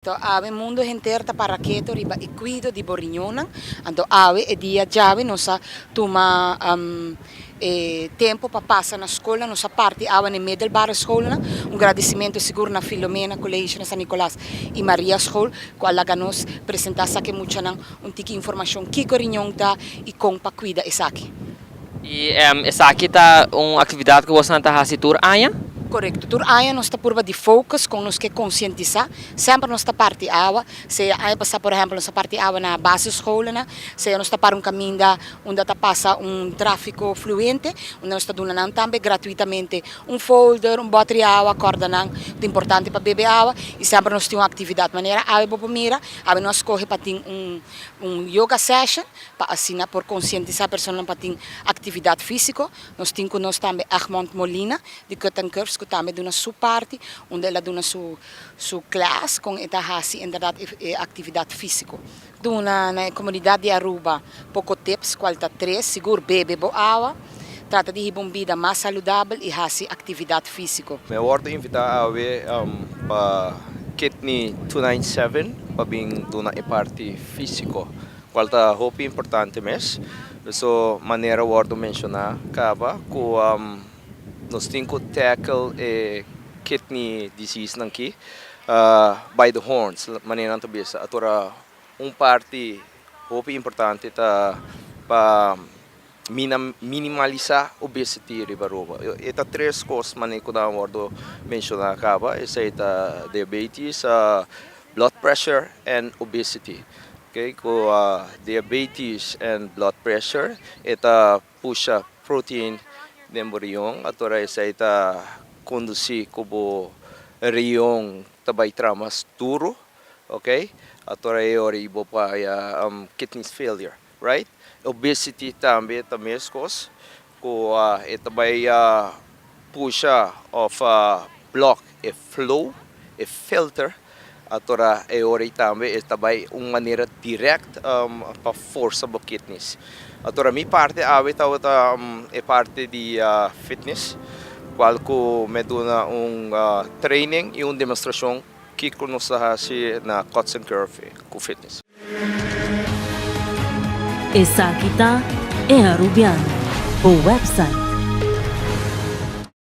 Anto awe mundo henter ta para keto riba e cuido di bo riñonnan. Anto awe e dia djawe nos a tuma e tempo pa pasa na scolnan, nos a parti awa na e middelbare scolnan. Un gradicimento sigur na Filomena College na San Nicolas y Maria School cu a laga nos presenta esaki e muchanan un tiki informacion kico riñon ta y con pa cuida esaki. Y esaki ta un actividad cu bosonan ta haci tur aña? Corecto. Tur aña nos ta purba di focus con nos ke concientisa. Semper nos ta parti awa. Sea aña pasa por ehempel nos a parti awa na basisschoolnan, sea nos ta para un caminda unda ta pasa un trafico fluente, unda nos ta duna nan tambe gratuitamente un folder, un boter di awa, corda nan ta importante pa bebe awa y semper nos tin un actividad. Manera awe bo por mira, awe nos a scoge pa tin un yoga session. Pa asina por konsientisá personanan pa tin aktividat físiko. Nos tin ku nos tambe Egmond Molina di Cut and Curves ku tambe duna su parti unda el a duna su su klas kon e ta hasi inderdat e aktividat físiko. Duna na e komunidat di Aruba poko tips kual ta tres, sigur bebe bo awa, trata di hiba un bida mas saludabel i hasi aktividat físiko. Mi a wòrdu invitá awe pa Kidney 297 pa bin duna e parti físiko. Cual ta hopi importante mes. So manera wordo menciona caba cu nos tin cu tackle e kidney disease nan ki by the horns manera nan ta bisa. Atora un parti hopi importante ta pa minimalisa obesity riba Aruba. E ta tres cos manera cu nan wordo menciona caba esey ta diabetes, blood pressure and obesity. Okay, cu diabetes and blood pressure e ta pusha protein den bo rion, atora esey ta conduci cu bo rion ta bay traha mas duro, okay, atora e ora y bo por haya kidney failure, right. Obesity tambe ta mescos cu e ta bay pusha of block e flow, e filter, atora e ora ei tambe e ta bay un manera direct pa forsa bo kidneys. Atora mi parti awe tabata e parti di fitness, cual cu mi a duna un training y un demostracion kico nos ta haci na Cuts and Curve cu fitness. Esaki ta E Arubiano, bo website.